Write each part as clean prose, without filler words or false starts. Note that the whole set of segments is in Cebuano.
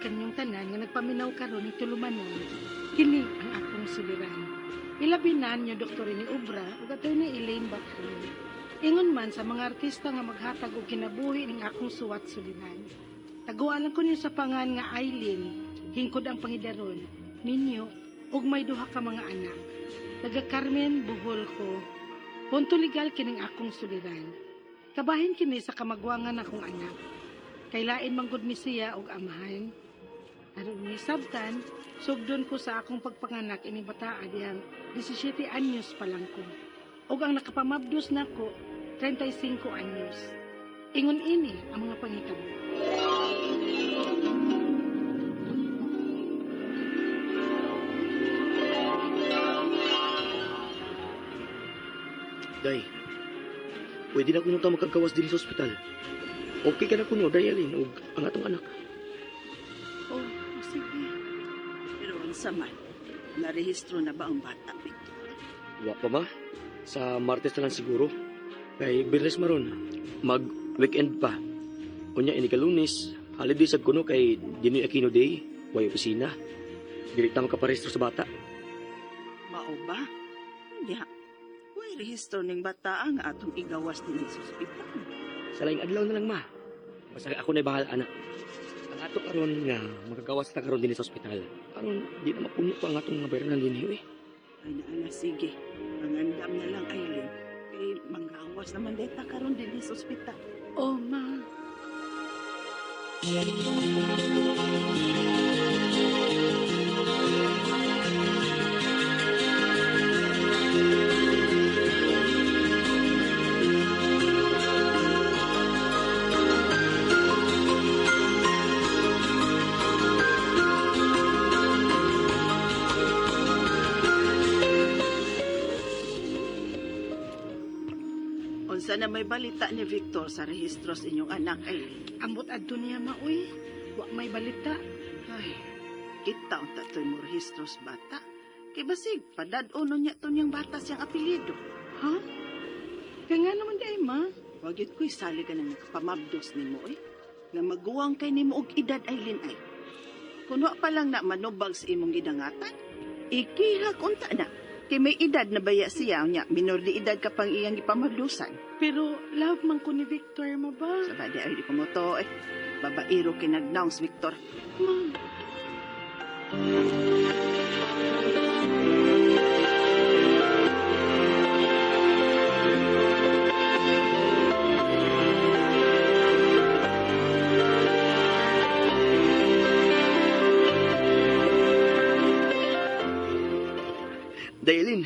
kaninyong tanan nga nagpaminaw karon ni tulumanon, kini ang akong suliran. Ilabi na niyo Dr. ni Obra ug Attorney Elaine Bathan. Ingon man sa mga artista nga maghatag og kinabuhi ning akong suwat suliran. Taguan lang ko niyo sa pangan nga Eileen, hingkod ang pangidaron, ninyo, ug may duha ka mga anak. Taga Carmen, Bohol ko. Punto legal kining akong suliran. Kabahin kini sa kamagwangan akong anak. Kay lain man gud ni siya og amahan. Aron ni sabtan, sugdon ko sa akong pagpanganak ini bataa dihang 17 anyos pa lang ko. Ug ang nakapamabdos nako 35 anyos. Ingon ini ang mga panghitabo. Day, pwede na kuno ta makagawas din sa ospital. Okay ka na kuno, Day Alin, ug ang atong anak. Oh, sige. Pero unsa man, narehistro na ba ang bata, Victor? Wa pa ma. Sa Martes na lang siguro. Kay Biyernes maron, mag-weekend pa. Unya ini ka Lunes, holiday sad kuno kay Dinoy Aquino Day, way opisina. Dili ta makaparehistro sa bata. Mao ba? Nya, way rehistro ning bata ang atong igawas dinhi sa ospital. Sa laing adlaw na lang ma. Basta ako na bahala ana. Ang ato karon nga makagawas ta karon dinhi sa ospital. Aron di na mapuno pa ang atong mga bayranan dinhi eh. Ay naala, sige. Pangandam na lang, Aileen. Kay manggawas naman deta karon dinhi sa ospital. Oh, ma. Unsa na may balita ni Victor sa rehistro sa inyong anak, Aileen? Ambot adto niya ma, uy. Wa may balita. Ay, kita unta to'y mo rehistro sa bata. Kay basig, padad-ono niya to niyang bata siyang apelyido. Ha? Kaya nga naman di ay, ma. Wag yun ko'y sali ka na nakapamabdos nimo eh. Nga maguwang kay nimo og edad Aileen ay. Kuno pa lang na manubag sa imong gidangatan, ikihak unta na. Kay may edad na baya siya nya, minor di edad ka pang iyang gipamabdusan. Pero love man ko ni Victor, ma ba? Sa ba di ay di ko mo to eh. Babaero kay nagnaungs Victor. Ma. Day Alin,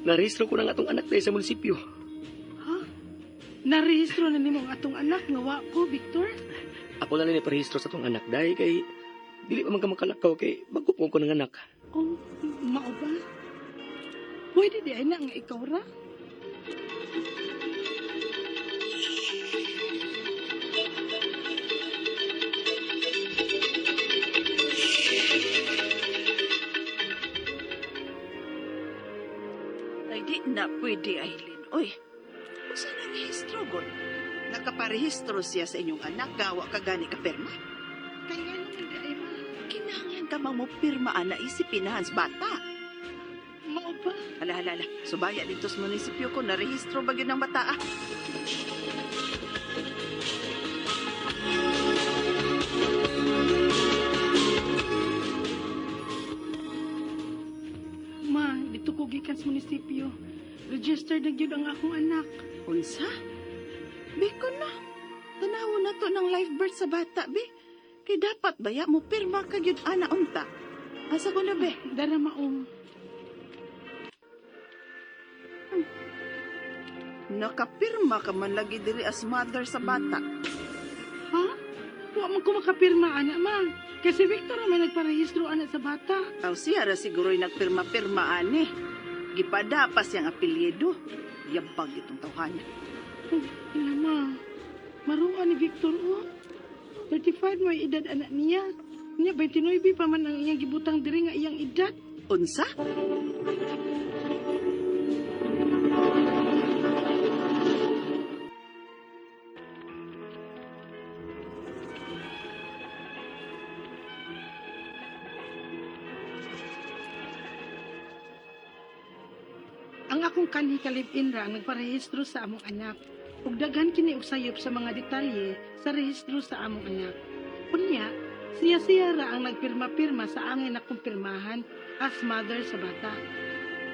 narehistro ko na ang atong anak day sa munisipyo. Ha? Narehistro na nimo ang atong anak nga wa ko, Victor? Ako na lang iparehistro sa atong anak day kay dili pa man ka makalakaw kay bago po ko ng anak. Oh, mao ba? Pwede di ay na nga ikaw ra? Ay di na pwede Aileen. Oy, usa na rehistro gon? Nakaparehistro siya sa inyong anak, gawa ka gani ka pirma. Kaya nga naman di ay, ma. Kinahanglan ka mang mo pirma ana isipinahan sa bata. Mao ba? Hala, hala, hala. Subaya dito sa munisipyo ko, narehistro ba yun ang bata? Ah? Ma, dito ko gikan sa munisipyo. Registered na gyud ang akong anak. Unsa? Biko na. Tanawo na to ng live birth sa bata, be. Kay dapat baya mo pirma ka gyud ana unta. Asa ko na, be? Dara maong. Nakapirma ka man lagi diri as mother sa bata. Ha? Wa man ko makapirma ana, ma. Kasi Victor ang may nagparehistro ana sa bata. Aw siya ra siguro'y nagpirma-pirma ani. Gipada pa siyang apelyido. Yabag itong tawhana. Oh, ila ma. Maruan ni Victor, oh. 35 may edad anak niya. Niya, 29 pa man ang iyang gibutang diri nga iyang edad. Unsa? Ang akong kanhi ka-live-in ra ang nagparehistro sa among anak. Ug daghan kini og sayop sa mga detalye sa rehistro sa among anak. Unya, siya-siya ra ang nagpirma-pirma sa angay na kumpirmahan as mother sa bata.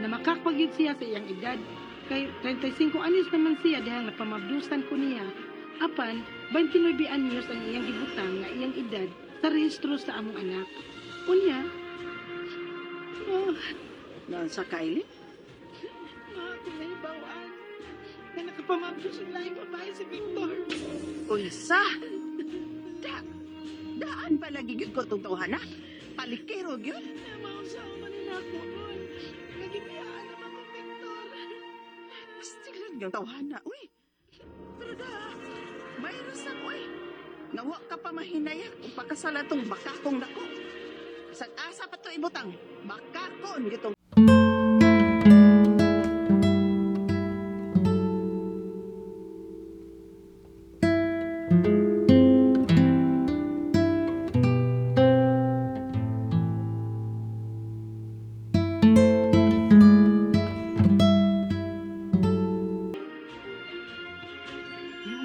Na makakpagyud siya sa iyang edad kay 35 anyos naman siya dihang napamabdusan ko niya. Apan, 29 anyos ang iyang gibutang nga iyang edad sa rehistro sa among anak. Unya, oh, Noon sa Kylie? Ma, kung nahibawaan, na nakapamabdos ang laing babae si Victor. Unsa? Da, daan pala gigit ko itong tawhana? Palikero gyud? Namausaw man nila ako nun. Nagibiyaan naman ko, Victor. Pastiglan yung tawhana, uy. Pero da, mayroon sa uy. Nawa ka pa mahinayak kung pakasala tong bakakong dako. Bisag asa pa to ibutang, bakakon gitong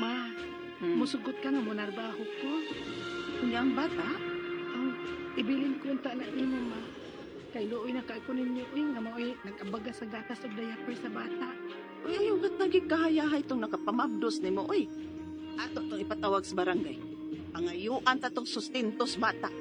Ma, musugot ka nga munarbaho ko. Unya ang bata. Oh, ibilin ko unta na nimo, ma. Kay luoy na kay ko ninyo, uy, nga maoy nag-abaga sa gatas og diaper sa bata. Uy, ayaw kat nagikahayahay itong nakapamabdos nimo, uy. Ato itong ipatawag sa barangay. Pangayuan ta tong sustentos bata.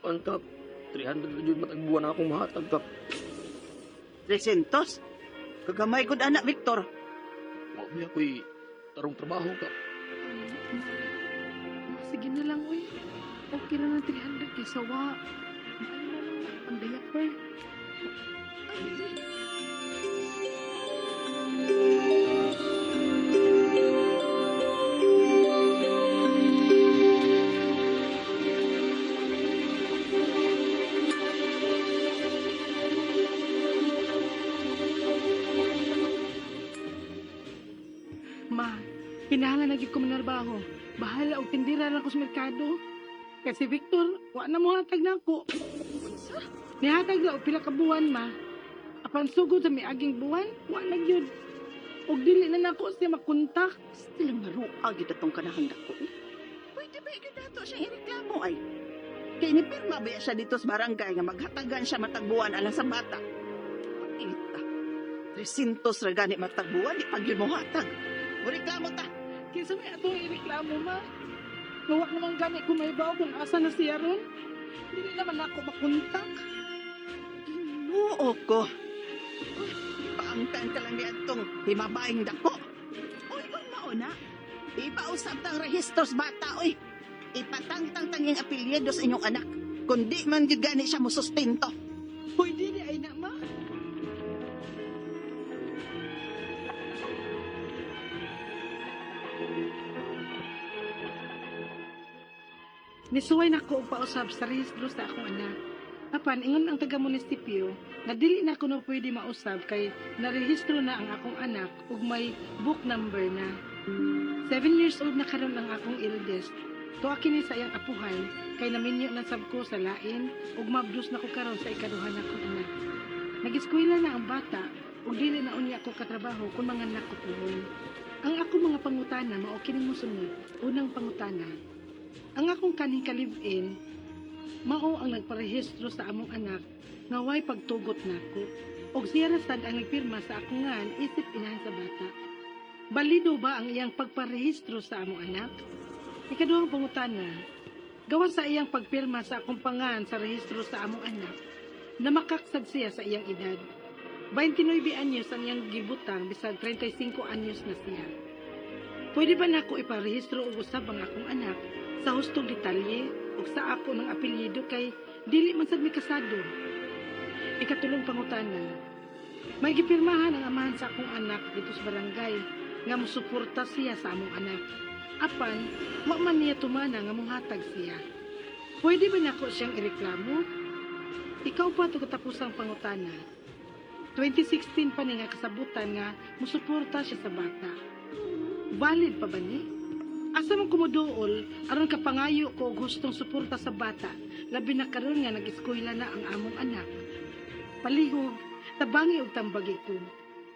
Ang kap, 300 na jud matag buwan na akong mahatag kap. 300. Kagamay gud anak, Victor. Wa biya ko'y tarong trabaho kap. Ma, sige na lang, uy. Okay na ng 300 kaysa wa. Maayo na lang na ang diaper. Ay, Ma, kinahanglan na gyud ko manarbaho. Bahala og tindira lang ko sa merkado. Kasi Victor, wa na mo hatag na ako. unsa? Nihatag na og pila ka buwan, ma. Apan sugod sa miaging buwan, wa na gyud. Og dili na nako siya makontak. Still maruag gyud atong kanahang dako. Eh. Pwede ba gyud nato siyang ireklamo ay? Kay ni pirma ba siya dito sa barangay nga maghatagan siya matagbuan alang sa bata. Pakita. 300 ra gani matagbuan di pag yun mo hatag. Mureklamo ta. Kinsa may atong ireklamo, ma? Nga wa naman gani ko mahibaw kung asa na siya ron. Dili naman ako makontak. Ginoo ko. Uy, paangkan ka lang ni atong himabaing dako. Uy, kung mauna, ipausap tang rehistro sa bata, uy. Ipatangtang tanging apelyido sa inyong anak. Kundi man gyud gani siya mosustento. Hoy, dili ay na, ma. Nisuway na ko og pausab sa rehistro sa akong anak. Apan ingon ang taga munisipyo nga dili na kuno pwede mausab kay narehistro na ang akong anak ug may book number na. 7 years old na karon ang akong eldest. Tuwa kini sa iyang apuhan kay naminyo na sab ko sa lain ug mabdus na ko karon sa ikaduha na akong anak. Nag-eskwela na ang bata ug dili na unya ko katrabaho kung manganak ko puhon. Ang ako mga pangutana mao kini mosunod. Unang pangutana. Ang akong kanhing ka-live-in mao ang nagparehistro sa among anak nga way pagtugot nako. Og siya ra sad ang nagpirma sa akong ngan isip inahan sa bata. Balido ba ang iyang pagparehistro sa among anak? Ikaduhang pangutana, gawas sa iyang pagpirma sa akong pangan sa rehistro sa among anak, na makaksad siya sa iyang edad. 29 anyos ang iyang gibutang bisag 35 anyos na siya. Pwede ba nako iparehistro og usab ang akong anak sa hustong detalye ug sa ako ng apelyido kay dili man sad mi kasado? Ikatulong pangutana, may gipirmahan ang amahan sa akong anak dito sa barangay nga mosuporta siya sa among anak. Apan, wa man niya tumana nga monghatag siya. Pwede ba nako siyang ireklamo? Ikaw pa to katapusang pangutana. 2016 pa ni nga kasabutan nga musuporta siya sa bata. Valid pa ba ni? Asa man kumuduol aron kapangayo ko og gustong suporta sa bata, labi na karon nga nag-eskwela na ang among anak. Palihog, tabangi og tambagi ko.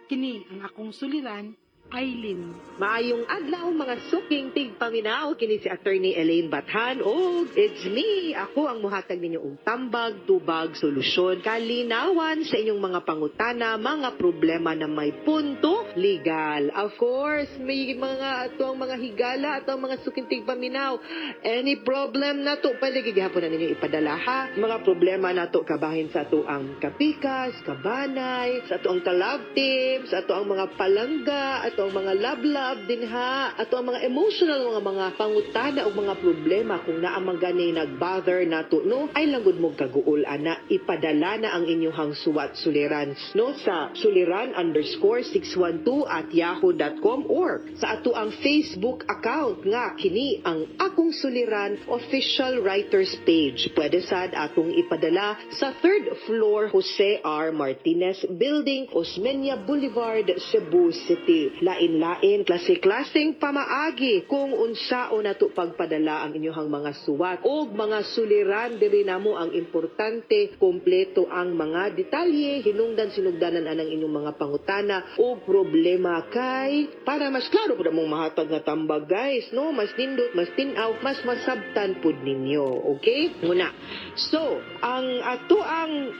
Kini ang akong suliran, Eileen. Maayong adlaw, mga suking tigpaminaw, kini si Attorney Elaine Bathan og it's me, ako ang muhatag ninyo og tambag, tubag, solusyon, kalinawan sa inyong mga pangutana, mga problema na may punto legal. Of course, may mga ato ang mga higala, ato ang mga suking tigpaminaw. Any problem na to, pwede gihapon na ninyo ipadala, ha. Mga problema na to kabahin sa ato ang kapikas, kabanay, sa ato ang ka-love team, sa ato ang mga palangga, ato ang mga love-love din ha, ato ang mga emotional mga pangutana o mga problema kung naa man gani nag-bother nato, no, ay langgod mo kaguol ana, ipadala na ang inyong suwat suliran, no, sa suliran_612@yahoo.com or sa ato ang Facebook account nga kini ang Akong Suliran Official Writers Page. Pwede sad atong ipadala sa third floor, Jose R. Martinez Building, Osmeña Boulevard, Cebu City. Lain-lain, klase-klaseng pamaagi kung unsao nato pagpadala ang inyong mga suwat o mga suliran diri namo. Ang importante, kompleto ang mga detalye, hinungdan sinugdanan anang inyong mga pangutana o problema kay para mas klaro pud among mahatag nga tambag, guys, no, mas nindot, mas tin-aw, mas masabtan pud ninyo. Okay, muna. So ang ato ang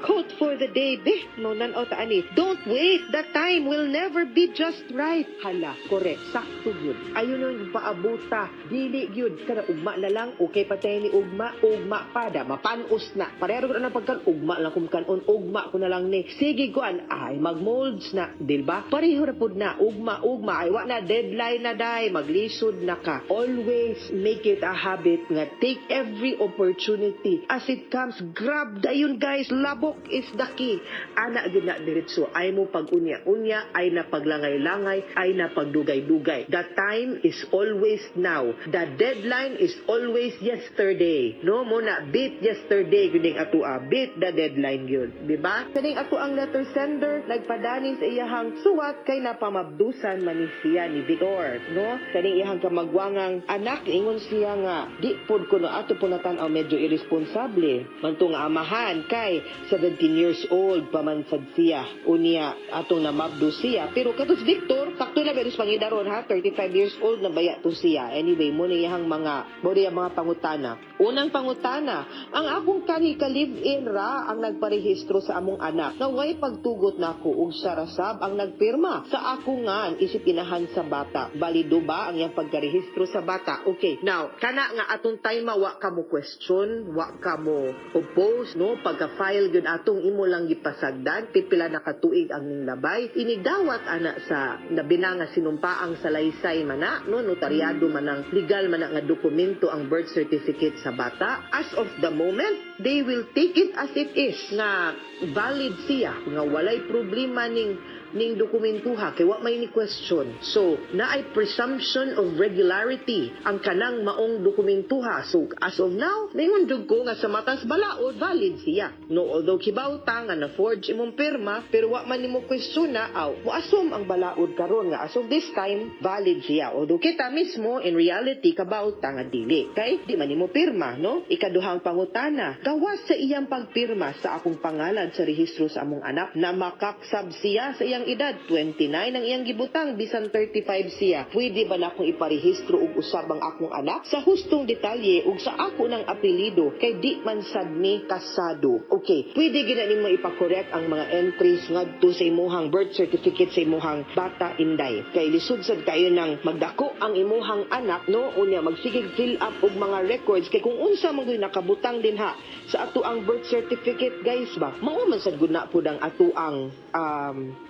quote for the day be, no, nan-aw ta ani: "Don't wait, the time will never be just right." Hala, correct, sakto gyud. Ayon yung paabuta, dili gyud kada ugma na lang, okay pa tayo ni ugma, ugma pa da mapanos na pareho gud na pagkan ugma lang kum kanon, ugma ko na lang ni sige kuan ay magmolds na, di ba? Pareho ra pud na ugma ugma, ay wa na deadline na day, maglisod na ka. Always make it a habit nga take every opportunity as it comes. Grab dayon, guys. Labok is the key ana gyud na diretso. Ay mo pag unya unya, ay na paglangay-langay, ay na pagdugay-dugay. The time is always now, the deadline is always yesterday, no? Mo na beat yesterday gyud ning atua, beat the deadline gyud, di ba? Kaning ato ang letter sender nagpadani sa iyahang suwat kay napamabdusan man ni siya ni Victor, no, kaning iyahang kamagwangang anak. Ingon siya nga di pod kuno ato po natan-aw medyo irresponsable man to nga amahan kay 17 years old pa man sad siya unya atong namabdo siya. Pero katos Victor, sakto na beros pangidaron ha, 35 years old na baya to siya. Anyway, mo na mga pangutana. Unang pangutana: ang akong kanhi ka live-in ra ang nagparehistro sa among anak nga way pagtugot nako ug siya ra sab ang nagpirma sa ako nga isip inahan sa bata. Balido ba ang iyang pagkarehistro sa bata? Okay, now kana nga atong time wa ka mo question, wa ka mo oppose, no, pagka-file gyud atong imo lang gipasagdan pipila na katuig ang ning labay inigdawat ana sa nabina nga sinumpaang salaysay mana, no, notaryado man ang legal man nga dokumento ang birth certificate sa bata. As of the moment, they will take it as it is nga valid siya, nga walay problema ning dokumentuha kay wa may ni question. So naay presumption of regularity ang kanang maong dokumentuha. So as of now, ningon jud ko nga sa matas balaod, valid siya, no? Although kibaw ta nga na forge imong pirma, pero wa man nimo question na aw mo assume ang balaod karon nga as of this time valid siya, although kita mismo in reality kabaw ta nga dili kay di man nimo pirma, no? Ikaduhang pangutana: gawas sa iyang pagpirma sa akong pangalan sa rehistro sa among anak, na makaksab siya sa iyang edad, 29 ang iyang gibutang bisan 35 siya. Pwede ba na akong iparehistro og usab ang akong anak sa hustong detalye ug sa ako ng apelyido kay di man sad mi kasado? Okay, pwede gina nimo ipa-correct ang mga entries ngadto sa imuhang birth certificate sa imuhang bata, inday, kay lisod sad kayo nang magdako ang imuhang anak, no, unya magsigig fill up og mga records, kay kung unsa man gyud nakabutang din ha sa ato ang birth certificate, guys ba, mao man sad gud na pud ang ato ang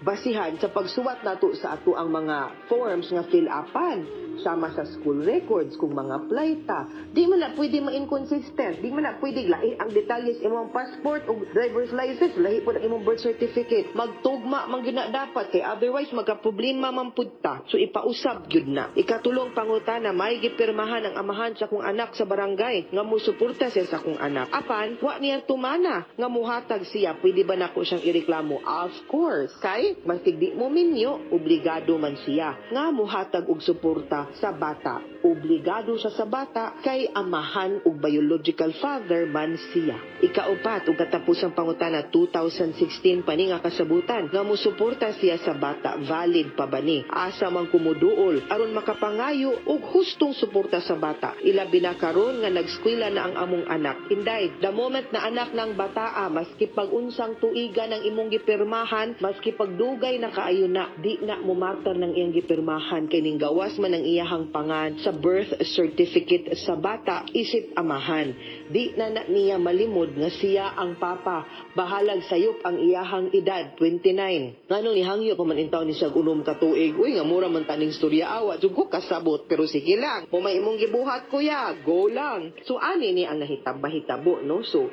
basihan sa pagsuwat nato sa ato ang mga forms nga fill upan. Sama sa school records kung mga apply ta. Di man na pwede ma-inconsistent. Di man na pwede lahi ang detalye sa imong passport o driver's license, lahi pod ang imong birth certificate. Magtugma man gyud na dapat kay otherwise magka-problema man pud ta. So ipausab gyud na. Ikatulong pangutana, may gipirmahan ang amahan sa akong anak sa barangay nga musuporta siya sa akong anak. Apan wa niya tumana nga muhatag siya, pwede ba nako siyang ireklamo? Of course. Kay maski di mo minyo, obligado man siya nga muhatag og suporta sa bata. Obligado siya sa bata kay amahan ug biological father man siya. Ikaupat ug katapusang pangutana, 2016 pa ni nga kasabutan nga musuporta siya sa bata, valid pa ba ni? Asa man ko moduol aron makapangayo og hustong suporta sa bata, ilabi na karon nga nagskwela na ang among anak? Inday, the moment na anak ng bataa, maski pag unsang tuiga ng imong gipirmahan, maski pagdugay na kaayo na, di na mumatter ng iyang gipirmahan kay ning gawas man ang iyahang pangan sa birth certificate sa bata isip amahan. Di na na niya malimod nga siya ang papa. Bahalag sayop ang iyahang edad, 29. Nganong nihangyo pa man intaw ni siya 6 ka tuig? Uy, nga mura man taning storya, awa jud ko kasabot, pero sige lang. Kung may imong gibuhat, kuya, go lang. So ani ni ang nahitab-mahitabo, no? So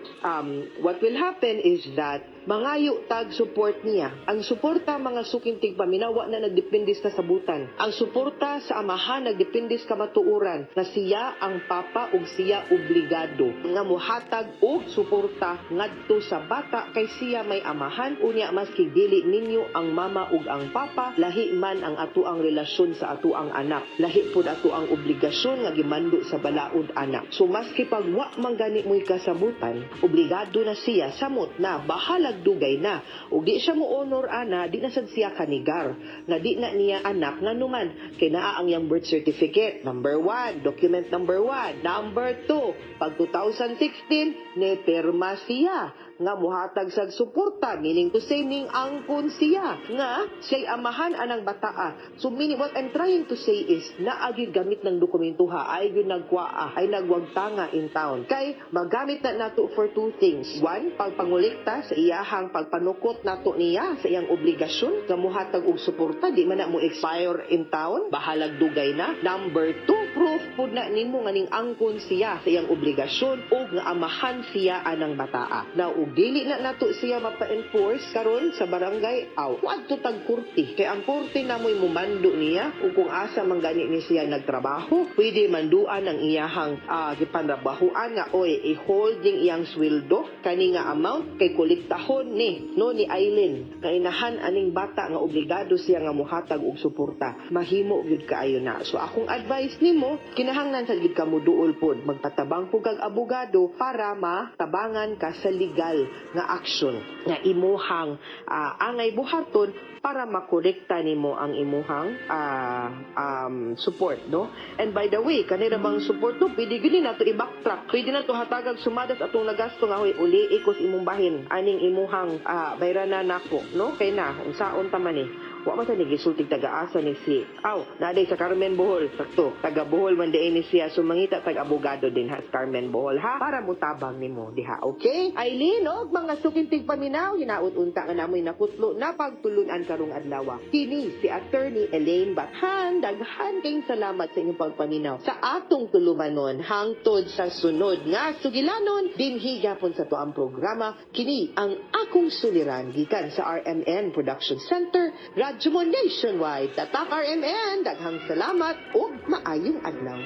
what will happen is that mangayo tag support niya. Ang suporta, mga suking tigpaminawa, na nagdepende sa kasabutan. Ang suporta sa amahan nagdepende sa kamatuoran na siya ang papa ug siya obligado nga muhatag og suporta ngadto sa bata kay siya may amahan. Unya maski dili ninyo ang mama ug ang papa, lahi man ang ato ang relasyon sa ato ang anak. Lahi pud ato ang obligasyon nga gimando sa balaod anak. So maski pag wa man gani mo'y kasabutan, obligado na siya samot na bahalag dugay na. Ug di siya mo honor ana, di na sad siya kanigar nga di na niya anak, nganuman kay naa ang iyang birth certificate. Number one, document number one. Number two, pag 2016, ne perma siya nga muhatag sa suporta, meaning to say ning angkon siya nga siya'y amahan anang bataa. So meaning, what I'm trying to say is naagi gamit ng dokumento ha, ay gyud nagkwaa, ay nagwagtanga in town kay magamit na nato for two things. One, pagpangolekta sa iyahang pagpanukot nato niya sa iyang obligasyon nga muhatag og suporta, di man na mo expire in town bahalag dugay na. Number two, proof pud na nimo nga ning angkon siya sa iyang obligasyon ug nga amahan siya anang bataa. Now, ug dili na nato siya mapa-enforce karon sa barangay, aw wadto tag korte kay ang korte na mo'y mumando niya ug kung asa man gani ni siya nagtrabaho, pwede manduan ang iyahang gipanrabahuan nga oy, i-hold yung iyang sweldo kani nga amount kay kolektahon ni no ni Aileen nga inahan aning bata nga obligado siya nga muhatag og suporta. Mahimo gyud kaayo na. So akong advice nimo, kinahanglan sad gyud ka moduol pod, magpatabang pud kag abogado para matabangan ka sa legal nga action nga imuhang angay buhaton para makolekta nimo ang imuhang support, no? And by the way, kanira bang support, no, pwede gyud ni nato i-backtrack, pwede nato hatagag sumadas atong nagasto nga hoy, uli ikos imong bahin aning imuhang bayran na nako, no? Kay na unsaon ta man eh, wa man sa ni gisultig taga-asa ni si aw naday sa Carmen, Bohol. Sakto, taga Bohol man diay ni siya, so mangita tag abogado din ha sa Carmen, Bohol ha, para mutabang nimo diha. Okay, Aileen og mga suking tigpaminaw, hinaut unta nga namoy nakutlo na pagtulunan karong adlaw. Kini si Attorney Elaine Bathan. Daghan kayong salamat sa inyong pagpaminaw sa atong tulumanon. Hangtod sa sunod nga sugilanon dinhi gapon sa tuang programa, kini ang Akong Suliran, gikan sa RMN Production Center, Radyo Mo Nationwide. Tatak RMN, daghang salamat ug maayong adlaw.